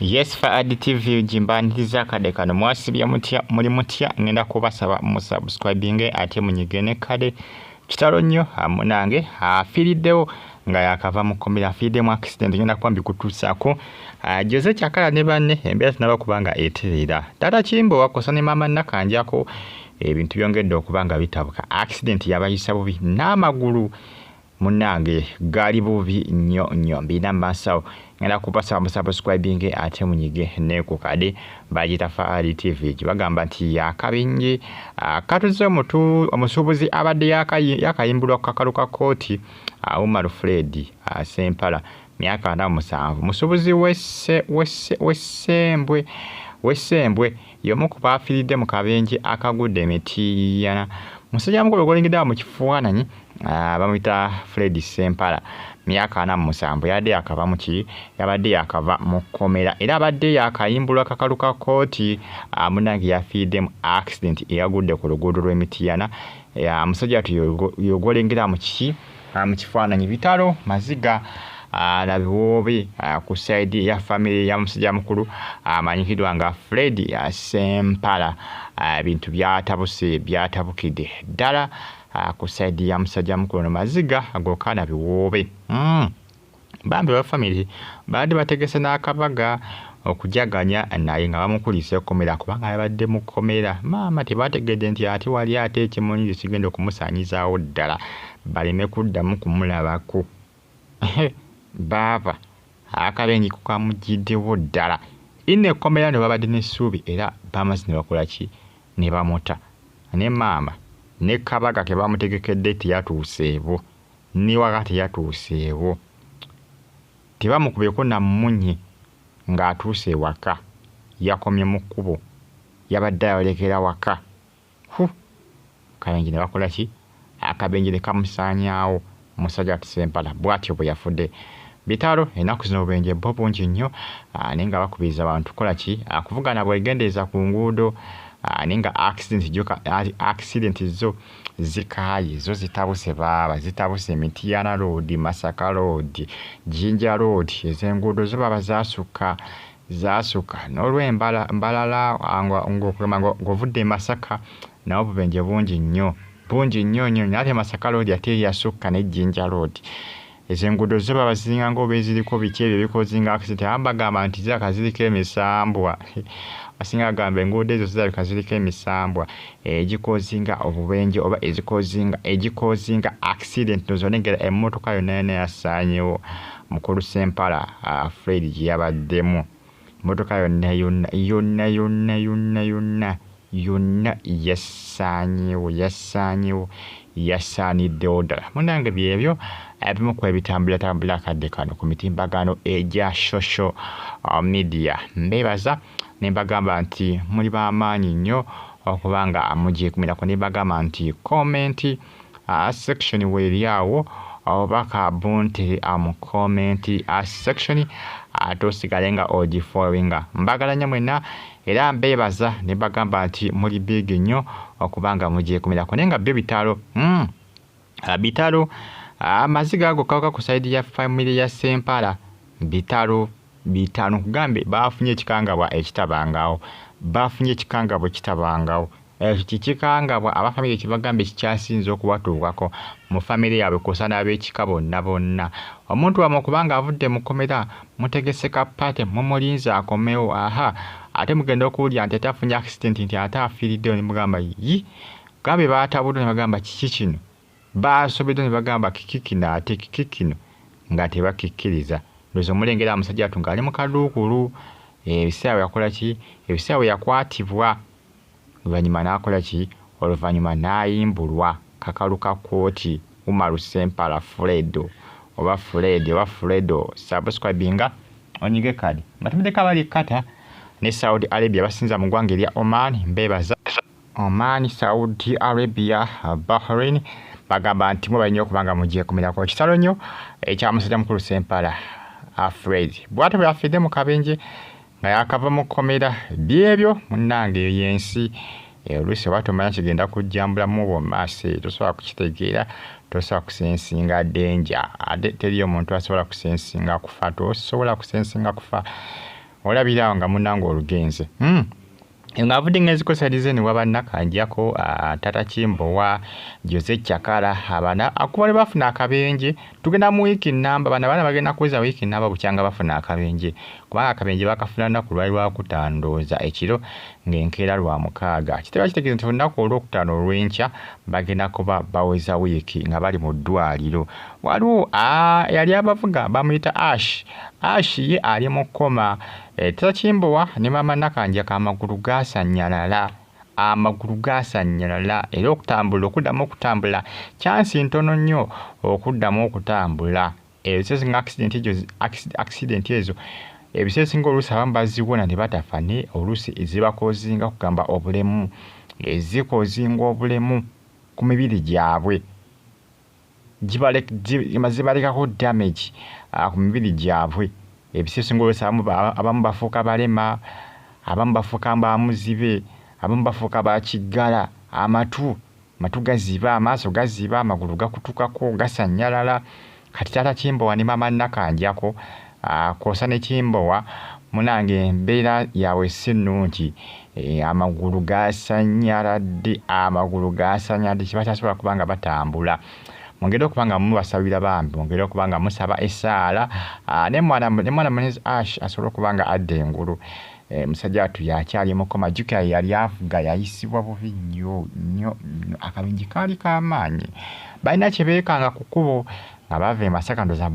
Yes, Faad TV gimbaniriza akadde kano. Mwasibye mutya? Muli mutya? Ngenda kubasaba musubscribinge ate munyige ne kade. Kitalo nnyo, munange afiiriddewo nga yakava mu kkomera, afiiridde mu accident. Ngenda kuba mbikutuusaako. Jose Kyakala ne banne embeera tinaba kuba nga etereera. Taata Kimbo wakosa ne maama Nakanjako, ebintu byongedde okuba nga bitabuka. Accident yabayisa bubi n'amagulu munnange gaali bubi nnyo nnyo. Mbirina mu maaso awo. Ngenda kubasaba musubscribinge ate munyige ne ku kade. Bagiyita Faali TV. Gye bagamba nti akabinje katuze omusuubuzi abadde yakayimbulwa ku kakalu ka kkooti, Umar Fred Sempala, myaka 47, musuubuzi w'essembwe, y'omu ku baafiiridde mu kabenje akagudde Emitiyana. Musajja mukulu gw'olengedde awo mu kifaananyi bamuyita Fred Sempala, myaka 47. Yabadde yakava mu ki? Yabadde yakava mu kkomera era abadde yakayimbulwa kakalu ka kkooti. Munnange yafiiridde mu accident eyagudde ku luguudo lw'Emitiyana. Musajja ati y'ogwolengera mu kiki? Mu kifaananyi. Bitalo, maziga na biwoobe ku side ya famire ya musajja mukulu amanyikiddwa nga Fred Sempala. Ebintu byatabuse, byatabukidde ddala ku side ya musajja mukulu. No maziga gokka na biwoobe. Bambi ba famire baadde bategese n'akabaga okujaganya naye nga bamukulisa ekkomera, kubanga yabadde mu kkomera. Maama tebategedde nti ate wali ate ekimunyizi kigenda okumusaanyizaawo ddala, baleme kuddamu kumulabako. Baaba akabenje kukamugiddewo ddala ino ekkomera. Ne babadde n'essuubi era bamaze ne bakola ki? Ne bamuta. Ne maama ne kabaga ke bamutegekedde teyatuuseewo, ne waka teyatuuseewo, tebamukubyeko na mmunye ng'atuuse ewaka. Yakomye mu kkubo, yabadde ayolekera waka. Hu, akabenje ne bakola ki? Akabenje ne kamusaanyaawo. Musajja ati Sempala bw'atyo bwe yafudde. Bitalo, ennaku zino obubenje bwo bungi nnyo, naye nga bakubiriza abantu kukola ki? Kuvugana bwegendereza ku nguudo. Naye nga accident joka, accident zo zikaaye, zo zitabuse baaba, zitabuse. Mitiyana Road, Masaka Road, Jinja Road, ez'enguudo zo baba zaasukka, zaasukka. N'olw'embala Mbalala, ng'okugamba ng'ovudde e Masaka, nawo obubenje bungi nnyo, bungi nnyo nnyo nnyo. Ate Masaka Road ate yasukka ne Jinja Road. Ezo enguudo zo baba ziringa ng'oba eziriko biki ebyo ebicausinga accident. Abamu bagamba nti zirabika ziriko emisambwa. Basinga bagamba enguudo ezo zirabika ziriko emisambwa egicausinga obubenje oba ezicausinga, egicausinga accident. Ndowooza olengera emmotoka yonna yonna yasaanyewo mukulu Sempala Fred gye yabaddemu. Emmotoka yonna yonna yonna yonna yonna yonna yonna yasaanyewo, yasaanyewo, yasaaniddewo ddala. Munnange, byebyo ebimu ku ebitambulatambula akadde kano ku mitimbagano egya social media. Mbeebaza ne mbagamba nti muli b'amaanyi nnyo okuba nga mugyekumirako, ne mbagamba nti comment section weeri awo, obubaka bunte mu comment section, ate osigale nga ogifollowinga. Mbagala nnyo mwenna era mbeebaza ne mbagamba nti muli big nnyo okuba nga mugyekumirako. Naye nga byo bitalo, bitalo, amaziga ago kawuka ku side ya famire ya Sempala. Bitalo bitaano nkugambe, baafunye ekikangabwa ekitabangawo, baafunye ekikangabwa ekitabangawo. Ekyo kikikangabwa abafamire kyebagambe kikyasinze okubatuukako mu famire yaabwe kw'ossa n'ab'ekika bonna bonna. Omuntu wammwe okubanga avudde mu kkomera, mutegese ka party, mumulinze akomewo, aha, ate mugenda okuwulira nti ate afunye accident, nti ate afiiriddewo, ne mugamba yi gambe baatabuddwa, ne bagamba kiki kino? Baasobeddwa ne bagamba kiki kino? Ate kiki kino? Nga tebakikkiriza. Ndowooza omulengera musajja wattu ng'ali mu kaduukulu ebiseera bwe yakola ki? Ebiseera bwe yakwatibwa, oluvannyuma n'akola ki? Oluvannyuma n'ayimbulwa kakalu ka kkooti. Umaru Sempala Fredo oba Fred oba Fredo, subscribinga onyige kadi. Mbatumiddeko abali Qatar ne Saudi Arabia, basinza mu ggwanga erya Oman. Mbeebaza Oman, Saudi Arabia, Bahrain, bagamba nti mwe balina okuba nga mugyekumirako. Kitalo nnyo ekya musajja mukulu Sempala Fred, bw'atyo bwe yafiiridde mu kabenje nga yakava mu kkomera. Byebyo munnange, eyo y'ensi. Oluusi oba tomanya kigenda kujja mu bulamu bwo mu maaso eyo, tosobola kukitegeera, tosobola kusensinga danger. Ate teriyo muntu asobola kusensinga kufa, tosobola kusensinga kufa. Olabira awo nga munnange olugenze. Nga avudde ng'enziko side ne waba Nakanjako, Tata Kimbowa, Jose Chakala, abana akuba ne bafuna akabenje. Tugenda mu wiiki nnamba, bano abaana bagenda kuweza wiiki nnamba bukyanga bafuna akabenje, kubanga akabenje bakafuna lunaku lwali Lwakutaano ndowooza ekiro, ng'enkeera Lwamukaaga. Kitaba kitegeeza nti olunaku Olwokutaano olw'enkya bagenda kuba baweza wiiki nga bali mu ddwaliro. Waliwo eyali abavuga bamuyita Ash. Ash ye ali mu coma. Tata Kimbowa ne Maama Nakanjako amagulu gaasannyalala, amagulu gaasannyalala, era okutambula, okuddamu okutambula, chance ntono nnyo okuddamu okutambula. Ebiseera ebisinga accident ezo, accident ezo ebiseera ebisinga oluusi abamu baziwona ne batafa, naye oluusi zibacausinga kugamba obulemu, zicausinga obulemu ku mibiri gyabwe, zibalekako damage ku mibiri gyabwe. Ebiseera ebisinga oluusi abamu bafuuka balema, abamu bafuuka bamuzibe, abamu bafuuka bakiggala, amatu gaziba, amaaso gaziba, amagulu gakutukako, gasannyalala. Kati Taata Kimbowa ne Maama Nakanjako kw'ossa ne Kimbowa, munnange embeera yaabwe si nnungi. Amagulu gasannyaladde, amagulu gasannyaladde, tebakyasobola kuba nga batambula. Mwongere okuba nga mubasabira bambi, mwongere okuba nga musaba essaala ne mwana mulenzi Ash asobole okuba nga adda engulu. Musajja wattu yakyali mu coma, jjukira yali avuga yayisibwa bubi nnyo nnyo nnyo, akabenje kaali k'amaanyi. Balina kye beekanga ku kkubo nga bava e Masaka, ndowooza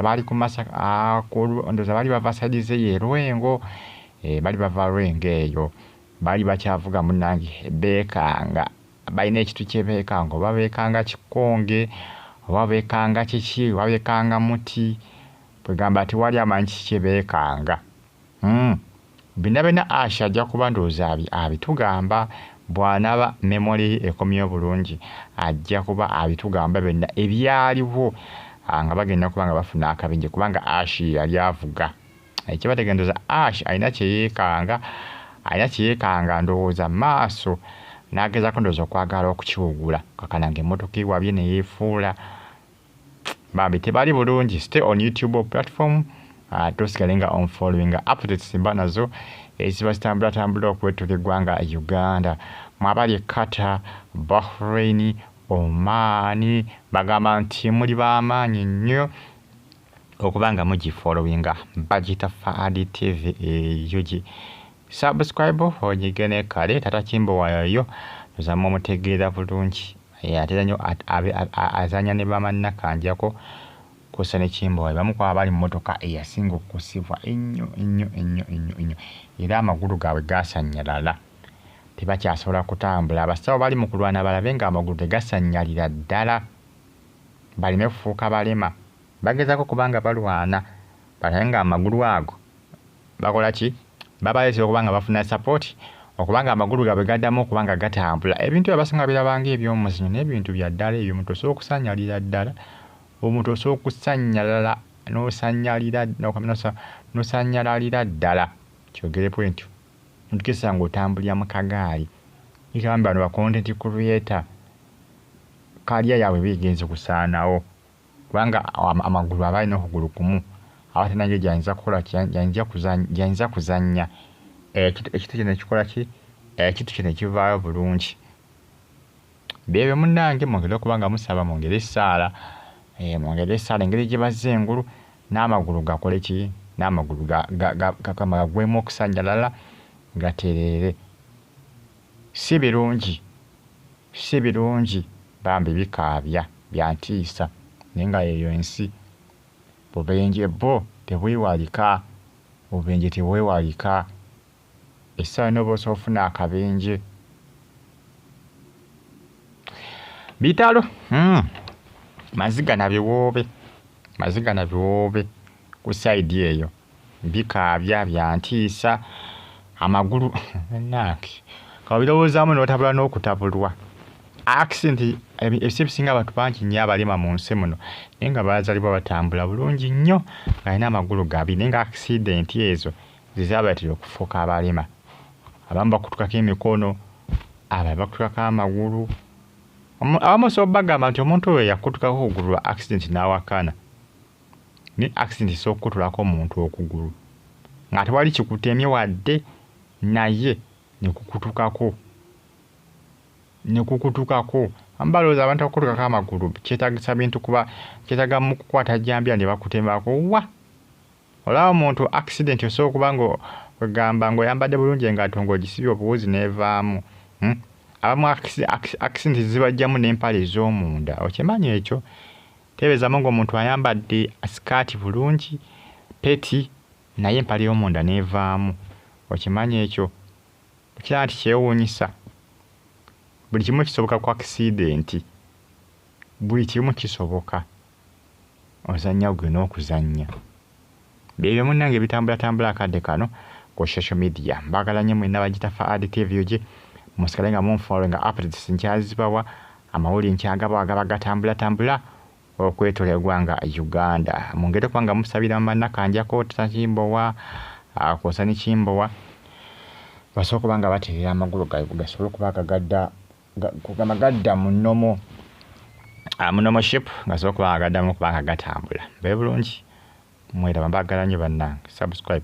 baali ku Masaka, ndowooza baali bava side z'eyo e Lwengo, baali bava Lwengo eyo, baali bakyavuga munnange beekanga, balina ekintu kye beekanga, oba beekanga kikonge, oba beekanga kiki, oba beekanga muti, kwegamba tewali amanyi kiki kye beekanga. Byonna byonna Ash ajja kuba ndowooza abitugamba bw'anaaba memory ye ekomyewo bulungi, ajja kuba abitugamba byonna ebyaliwo nga bagenda kuba nga bafuna akabenje, kubanga Ash ye yali avuga. Ekibategeeza ndowooza Ash alina kye yeekanga, alina kye yeekanga ndowooza maaso n'agezaako ndowooza okwagala okukiwugula, kakana ng'emmotoka ewabye ne yeefuula. Bambi tebali bulungi. Stay on YouTube platform, ate osigale nga onfollowinga updates mba nazo eziba zitambulatambula okwetoola eggwanga Uganda. Mwabali e Qatar, Bahrain, Oman, bagamba nti muli b'amaanyi nnyo okuba nga mugifollowinga. Bagiyita Fahad TV eyo gi subscribe onyige ne kale. Tata Kimbowa yoyo ndowooza mumutegeera bulungi, ate nnyo azannya ne Maama Nakanjako kw'ossa ne Kimbowa, bamu ku abali mu mmotoka eyasinga okukosebwa ennyo ennyo ennyo ennyo ennyo, era amagulu gaabwe gaasannyalala, tebakyasobola kutambula. Abasawo bali mu kulwana balabe ng'amagulu tegasannyalira ddala baleme kufuuka balema. Bagezaako okuba nga balwana balabe ng'amagulu ago bakola ki, babaleetera okuba nga bafuna support okuba nga amagulu gaabwe gaddamu okuba nga gatambula. Ebintu ebyo abasinga babiraba ng'ebyomuzannyo, naye ebintu bya ddala ebyo. Omuntu osobola okusannyalira ddala, omuntu osobola okusannyalala n'osannyalira n'osannyalalira ddala, kyogere bwe ntyo, notukisa ng'otambulira mu kagaali. Bano ba content creator career yaabwe eba egenze kusaanawo, kubanga amagulu aba alina okugulu kumu, aba talina ngeri gy'ayinza kukola, gy'ayinza kuzannya ekintu kino ekikola ki, ekintu kino ekivaayo bulungi. Byebyo munnange, mwongere okuba nga musaba, mwongere essaala, mwongere essaala engeri gye bazza engulu n'amagulu gakole ki, n'amagulu gagwemu okusannyalala gatereere. Si birungi, si birungi bambi, bikaabya, bya ntiisa, naye nga yeeyo ensi. Bubenje bwo tebwewalika, obubenje tebwewalika. Essaawa yonna oba osobola okufuna akabenje. Bitalo, maziga na biwoobe, maziga na biwoobe ku side eyo, bikaabya, bya ntiisa, amagulu bannange kabirowoozaamu n'otabulwa n'okutabulwa. Accident ebiseera ebisinga abantu bangi nnyo abalema mu nsi muno, naye nga baazaalibwa batambula bulungi nnyo, ng'alina amagulu gabi, naye nga accident ezo ze zaabaleetera okufuuka abalema. Abamu bakutukako emikono, abalala bakutukako amagulu. Abamu osobola obbagamba nti omuntu oyo yakutukako okugulu lwa accident n'awakana, naye accident esobola okukutulako omuntu okugulu. Nga tewali kikutemye wadde, naye ne kukutukako. Ne kukutukako. Abamu balowooza abantu okukutukako amagulu kyetaagisa bintu kuba kyetaaga mu kukwata jjambiya ne bakutemako. Wa! Olaba omuntu accident osobola okuba nga kwegamba ng'oyambadde bulungi engatto ng'ogisibye obuwuzi n'evaamu. Abamu accident zibajjamu n'empale ez'omunda, okimanyi ekyo? Teeberezaamu ng'omuntu ayambadde sikaati bulungi, peti, naye empale y'omunda n'evaamu. Okimanyi ekyo? Okiraba nti kyewuunyisa? Buli kimu kisoboka ku accident. Buli kimu kisoboka. Ozannya gwe n'okuzannya. Byebyo munnange ebitambulatambula akadde kano ku social media. Mbaagala nnyo mwenna abagita Fuad TV UG. Musigale nga munfollowinga, updates nkyazibawa, amawulire nkyagabawa agaba gatambulatambula okwetoloola eggwanga Uganda. Mwongere okuba nga musabira Mama Nakanjako, Tata Kimbowa, kw'ossa ne Kimbowa, basobole okuba nga batereera amagulu gaabwe gasobole okuba nga gadda kugamba gadda mu normal mu normal shape, gasobole okuba nga gaddamu okuba nga gatambula. Mbeere bulungi, mweraba, mbaagala nnyo bannange. Subscribe.